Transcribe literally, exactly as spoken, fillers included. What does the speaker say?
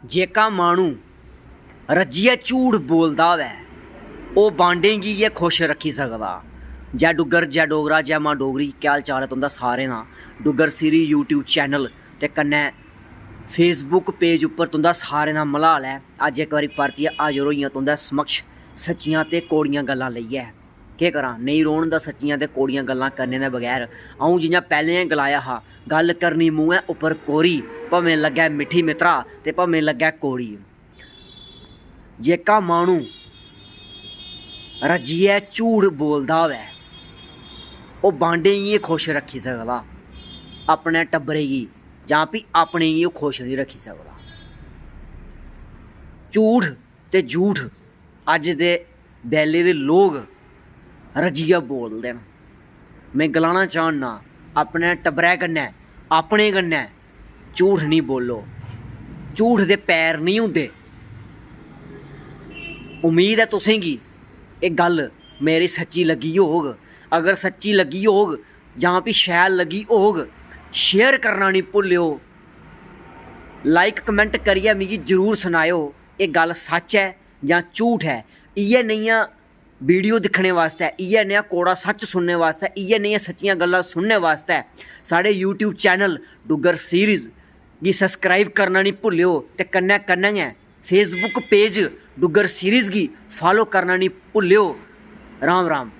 जेह्का माह्नू रज्जियै झूठ बोलदा होऐ, ओह् बांडें गी गै खुश रक्खी सकदा। जै डुग्गर, जै डोगरा, जै मां डोगरी। केह् हाल चाल ऐ तुं'दा सारें दा? डुग्गर सीरी YouTube चैनल ते कन्नै Facebook पेज उप्पर तुं'दा सारें दा मलाल ऐ। अज्ज इक बारी परतियै हाजर होई आं तुं'दे समक्ष सच्चियां ते कौड़ियां गल्लां लेइयै। केह् करां, नेईं रौह्न दा सच्चियां ते कौड़ियां गल्लां करने दे बगैर। अ'ऊं जि'यां पैह्लें गै गलाया हा, गल्ल करनी मूंहै उप्पर कोरी, भामें लग्गै मिट्ठी मित्तरा ते भामें लग्गै कौड़ी। जेह्का माह्नू रज्जियै झूठ बोलदा होऐ, ओह् बांडें गी खुश रक्खी सकदा, अपने टब्बरै गी जां फ्ही अपने गी ओह् खुश निं रक्खी सकदा। झूठ ते झूठ अज्ज दे बेल्ले दे लोक रज्जियै बोलदे न। में गलाना चाह्न्नां, अपने टब्बरै कन्नै, अपने कन्नै झूठ निं बोलो। झूठ दे पैर निं होंदे। उम्मीद ऐ तुसेंगी एह् गल्ल मेरी सच्ची लग्गी होग। अगर सच्ची लग्गी होग जां फ्ही शैल लग्गी होग, share करना निं भुल्लेओ। Like comment करियै मिगी जरूर सनाएओ, एह् गल्ल सच्च ऐ जां झूठ ऐ। इ'यै नेहियां video दिक्खने बास्तै, इ'यै नेहा कौड़ा सच्च सुनने बास्तै, इ'यै नेहियां सच्चियां गल्लां सुनने बास्तै साढ़े YouTube चैनल डुग्गर सीरीज गी subscribe करना निं भुल्लेओ ते कन्नै कन्नै गै Facebook पेज डुग्गर सीरीज गी follow करना निं भुल्लेओ। राम राम।